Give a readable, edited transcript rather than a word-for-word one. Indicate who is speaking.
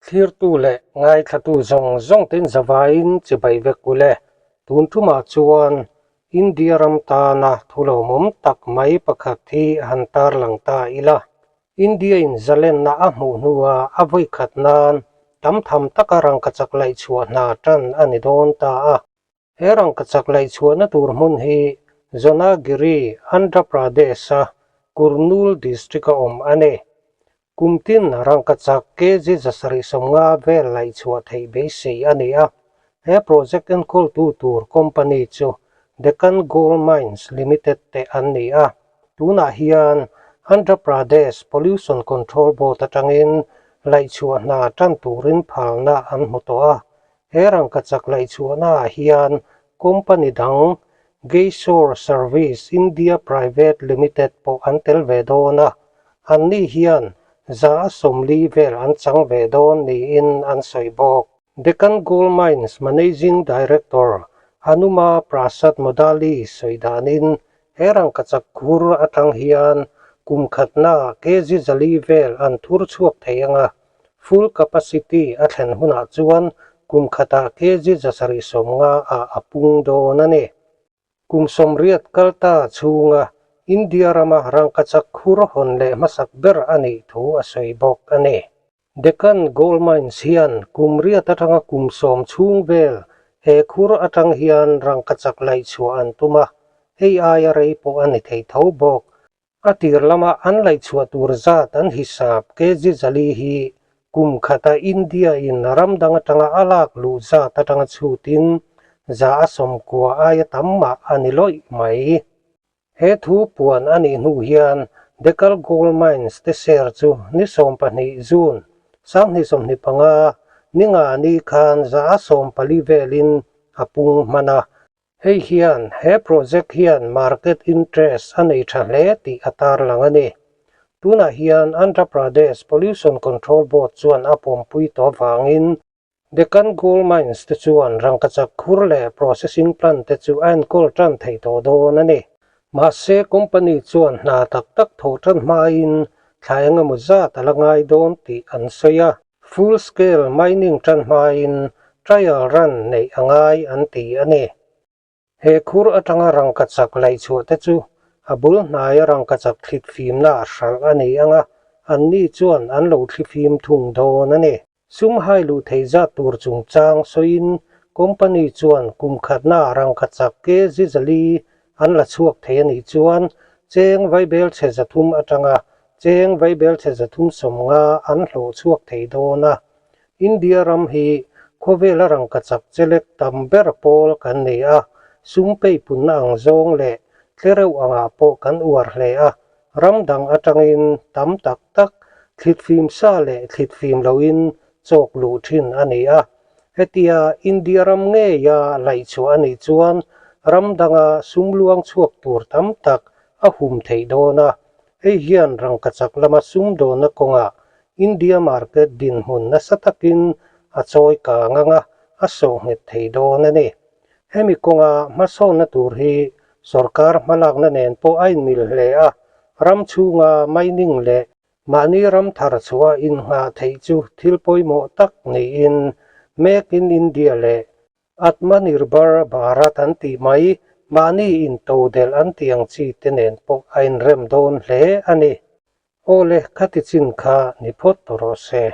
Speaker 1: Thlirtu leh ngaithlatu zawng zawng ten zavaiin chibai vek u le. Tun tumah chuan India ram tana thulawmawm tak mai pakhat hi han tarlang ta ila. India-in zalenna a hmuh hnua a vawikhat nan tam tham taka rangkachak laihchhuah hna tan a ni dawn ta a. He rangkachak laihchhuahna tur hmun hi Zonagiri, Andhra Pradesh-a Kurnool district-a awm a ni. Kum tin rangkachak kg 750 vel laihchhuah theih beisei a ni a. He project enkawltu tur company chu Deccan Gold Mines Limited te an ni a. Tunah hian Andhra Pradesh Pollution Control Board atangin laihchhuah hna tan turin phalna an hmu tawh a. He rangkachak laihchhuahnaah hian company dang Geysor Service India Private Limited pawh an tel ve dawn a, anni hian 140 vel an chang ve dawn niin an sawi bawk. Deccan Gold Mines Managing Director Hanuma Prasad Modali sawi danin he rangkachak khur atang hian kum khatna kg 400 vel an thur chhuak thei ang a, Full capacity a thlen hunah chuan kum khatah kg 750 ah a pung dawn a ni. Kum 80 kal ta chhunga India rama rangkachak khur hawn leh hmasak ber a nih thu a sawi bawk a ni. Deccan Gold Mines hian kum riat atanga kum 10 chhung vel he khur atang hian rangkachak laihchhuah an tum a, hei aia rei pawh a ni thei tho bawk. A tir lama an laihchhuah tur zat an hisap kg 400 hi kum khata India-in ram dang atanga a lak luh zat atanga chhutin 190 aia tam mah a ni lawih mai. He thu puan a nih hnu hian Deccan Gold Mines te share chu ni 12 June 2025 ni nga ni khan 114 velin a pung hman a. Hei hian he project hian market interest a nei tha hle tih a tarlang a ni. Tunah hian Andhra Pradesh Pollution Control Board chuan a pawmpui tawh avangin Deccan Gold Mines te chuan rangkachak khur leh processing plant te chu a enkawl tan thei tawh dawn a ni. Mahse company chuan hna tak tak thawh tan hmain thla engemaw zat a la ngai dawn tih an sawi a. Full scale mining tan hmain trial run neih a ngai an ti a ni. He khur atanga rangkachak laihchhuah te chu a bul hnaia rangkachak thlit fimna a hralh a ni ang a, anni chuan an lo thli fim thung dawn a ni. Sum hai luh thei zat tur chungchang sawiin company chuan kum khatna rangkachak kg 400 an la chhuak thei a nih chuan cheng vaibelchhe 300 atanga cheng vaibelchhe 350 an hlawh chhuak thei dawn a. India ram hi khawvela rangkachak chelek tam ber pawl kan ni a, sum peipunna ang zawng leh tlereuh angah pawh kan uar hle a, ram dang atangin tam tak tak thlitfim sa leh thlitfim loin chawk luh thin a ni a. Hetia India ram ngeia laihchhuah a nih chuan ram danga sum luang chhuak tur tam tak a hum theih dawn a. Hei hian rangkachak lama sumdawnna kawngah India market dinhmun nasa takin a chawi kang ang a, a sawh nghet thei dawn a ni. Hemi kawnga hmasawnna tur hi sorkar hmalakna nen pawh a inmil hle a, ram chhunga mining leh mahni ram thar chhuah innghah theih chu thil pawimawh tak niin Make in India leh Atmanirbhar Bharat an tih mai, mahni intodelh an tih ang chi te nen pawh a inrem dawn hle a ni. Aw le, khati chin kha ni phawt tawh rawh se.